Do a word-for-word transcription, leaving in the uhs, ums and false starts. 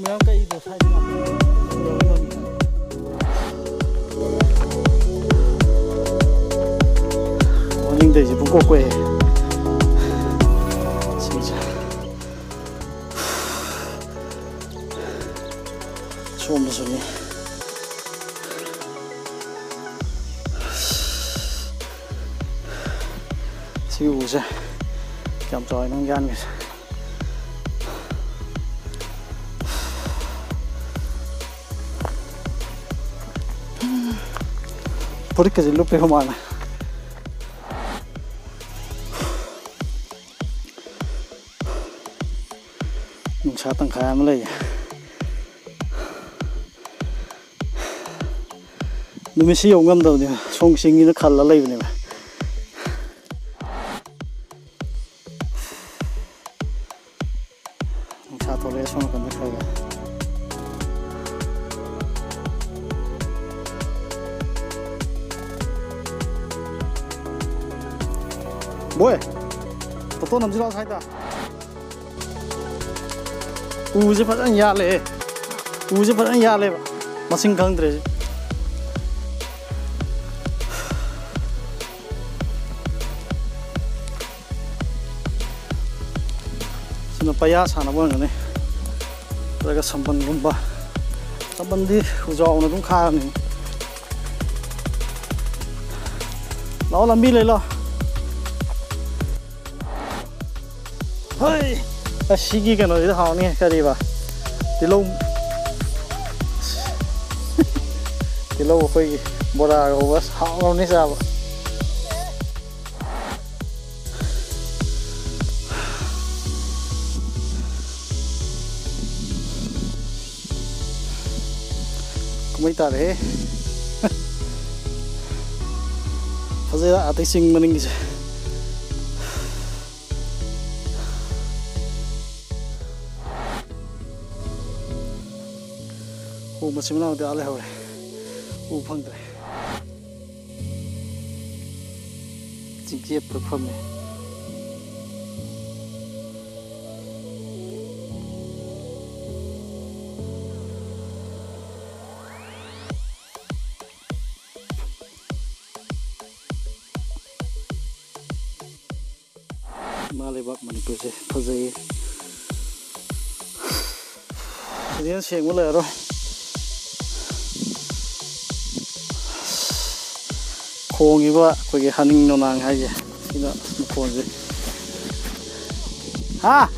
ꯌꯥꯝ ꯀꯛꯏꯗꯣ ꯁ꯭ꯋꯥꯏꯗ ꯌꯥꯝ ꯌꯥꯎꯔꯝꯃꯤ꯫ ꯃꯅꯤꯡꯗꯩꯁꯦ ꯄꯨꯡꯀꯣꯛ ꯀꯣꯛꯑꯦ꯫ ꯁꯤꯡꯁꯦ꯫ ꯁꯣꯝꯗꯁꯨꯅꯤ꯫ ꯁꯤꯒꯤ ꯎꯁꯦ ꯌꯥꯝ ꯆꯥꯎꯋꯦ ꯅꯪ ꯌꯥꯟꯒꯤꯁꯦ꯫ ꯐꯨꯔꯤꯠꯀꯁꯦ ꯂꯨꯞꯄꯦ ꯍꯨꯃꯥꯡꯅ꯫ ꯅꯨꯡꯁꯥ ꯇꯪꯈꯥꯏ ꯑꯃ ꯂꯩꯌꯦ꯫ ꯅꯨꯃꯤꯠꯁꯤ ꯌꯧ ꯉꯝꯗꯕꯅꯦꯕ, ꯁꯣꯡ ꯆꯤꯡꯁꯤꯅ ꯈꯜꯂ ꯂꯩꯕꯅꯦꯕ꯫ ꯅꯨꯡꯁꯥ ꯊꯣꯛꯂꯛꯑꯦ ꯁꯣꯝ ꯅꯥꯀꯟꯗ ꯈꯔ ꯈꯔ꯫ ꯕꯣꯏ, ꯐꯣꯇꯣ ꯅꯝꯁꯤ ꯂꯥꯛꯑꯣ ꯁ꯭ꯋꯥꯏꯗ꯫ ꯎꯁꯦ ꯐꯖꯅ ꯌꯥꯜꯂꯦ꯫ ꯎꯁꯦ ꯐꯖꯅ ꯌꯥꯜꯂꯦꯕ꯫ ꯃꯁꯤꯡ ꯈꯪꯗ꯭ꯔꯦ ꯁꯤ꯫ ꯁꯤꯅ ꯄꯩꯌꯥ ꯁꯥꯟꯅꯕ ꯑꯣꯏꯔꯝꯒꯅꯤ꯫ ꯅꯠꯇ꯭ꯔꯒ ꯁꯝꯕꯜꯒꯨꯝꯕ꯫ ꯁꯝꯕꯜꯗꯤ ꯎꯖꯥꯎꯅ ꯑꯗꯨꯝ ꯈꯥꯔꯅꯤ꯫ ꯂꯥꯛꯑꯣ, ꯂꯝꯕꯤ ꯂꯩ, ꯂꯥꯛꯑꯣ꯫ ꯍꯣꯏ! ꯑꯁ, ꯁꯤꯒꯤ ꯀꯩꯅꯣꯁꯤꯗ ꯍꯥꯎꯅꯤ꯫ ꯀꯔꯤꯕ? ꯇꯤꯜꯍꯧ꯫ ꯇꯤꯜꯍꯧ ꯑꯩꯈꯣꯏꯒꯤ ꯕꯣꯔꯥꯒ ꯍꯧꯕ꯫ ꯑꯁ, ꯍꯥꯎꯔꯅꯤ ꯆꯥꯕ꯫ ꯀꯨꯝꯍꯩ ꯇꯥꯔꯦꯍꯦ꯫ ꯐꯖꯩ ꯑꯇꯩ ꯆꯤꯡ ꯃꯅꯤꯡꯒꯤꯁꯦ꯫ ꯎ ꯃꯆꯤꯟ ꯃꯅꯥꯎꯗꯤ ꯑꯥ ꯂꯩꯍꯧꯔꯦ꯫ ꯎ ꯐꯪꯗ꯭ꯔꯦ꯫ ꯆꯤꯡꯆꯦꯞꯇ ꯐꯝꯃꯦ꯫ ꯂꯩꯕꯥꯛ ꯃꯅꯤꯄꯨꯔꯁꯦ ꯐꯖꯩꯌꯦ꯫ ꯁꯤꯗꯩ ꯍꯦꯟꯅ ꯁꯦꯡꯕ ꯂꯩꯔꯔꯣꯏ꯫ ꯈꯣꯡꯉꯤꯕ ꯑꯩꯈꯣꯏꯒꯤ ꯍꯥꯅꯤꯡ ꯅꯣꯅꯥꯡ ꯍꯥꯏꯁꯦ ꯁꯤꯅ ꯃꯈꯣꯟꯁꯦ꯫ ꯍꯥ?